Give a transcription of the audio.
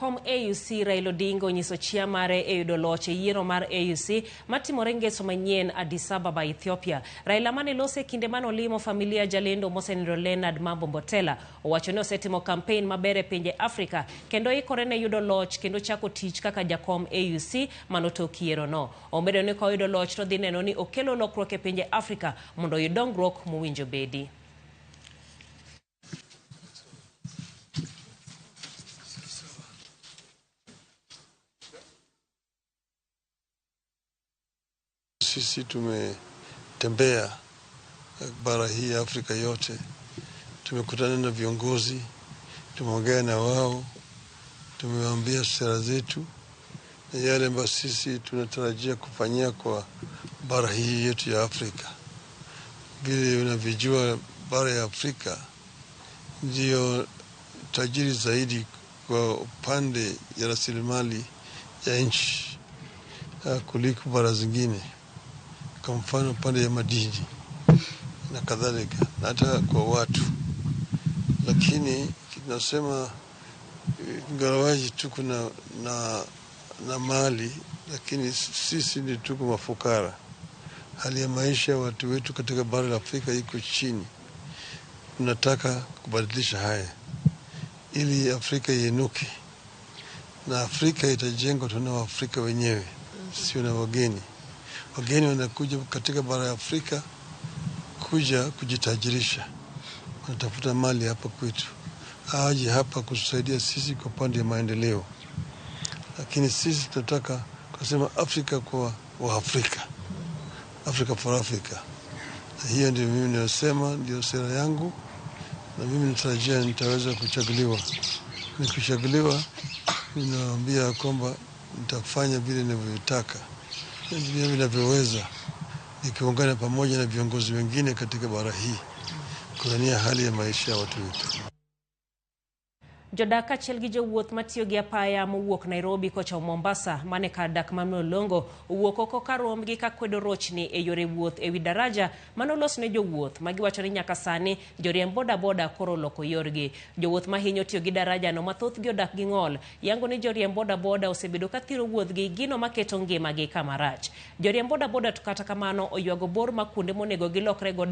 Jakom AUC Raila Odinga onyiso chia mare e yudo loch e yiero mar AUC matimore ngeso manyien Addis Ababa, Ethiopia. Raila mane lose e kinde mane olimo familia jalendo mosenindo Leonard Mambo Mbotela owacho ni osetimo kampein maber e pinje Afrika kendo ikore ne yudo loch kendo chako tich kaka jakom AUC mano tok yierono. Omedo ni ka oyudo loch to dhi neno ni okelo lokruok e pinje Afrika mondo oyud dongruok mowinjo bedi. Sisi tumetembea bara hii ya Afrika yote, tumekutana na viongozi, tumeongea na wao, tumewaambia sera zetu na yale ambayo sisi tunatarajia kufanyia kwa bara hii yetu ya Afrika. Vile unavyojua, bara ya Afrika ndiyo tajiri zaidi kwa upande ya rasilimali ya nchi kuliko bara zingine, kwa mfano upande ya madini na kadhalika, na hata kwa watu. Lakini tunasema ingawaji tuko na mali, lakini sisi ni tuko mafukara. Hali ya maisha ya watu wetu katika bara la Afrika iko chini. Tunataka kubadilisha haya ili Afrika iinuke, na Afrika itajengwa tuna Waafrika wenyewe, sio na wageni. Wageni wanakuja katika bara ya Afrika kuja kujitajirisha, wanatafuta mali hapa kwetu, aje hapa kutusaidia sisi kwa upande ya maendeleo, lakini sisi tunataka kusema Afrika kwa Waafrika, Africa for Africa. Na hiyo ndio mimi ninasema, ndio sera yangu, na mimi natarajia nitaweza kuchaguliwa. Nikichaguliwa, ninawaambia kwamba nitafanya vile ninavyotaka na vile ninavyoweza, nikiungana pamoja na viongozi wengine katika bara hii kulania hali ya maisha ya watu wetu. Jodak kaachiel gi jowuoth matiyo gi apaya mowuok Nairobi kochomo Mombasa mane kar dak ma Mlolongo owuok oko kar rombgi ka kwedo rochni e yore wuoth ewi daraja manolos ne jowuoth ma giwacho ni nyaka sani joriemb bodaboda koro oloko yorgi. Jowuoth mahinyo tiyo gi darajano ma thothgi odak gi ng'ol yango ni joriemb bodaboda osebedo ka thiro wuodhgi gino maketo ngimagi kama rach. Joriemb bodaboda to kata kamano oywago bor ma kuonde monego gilokre godo.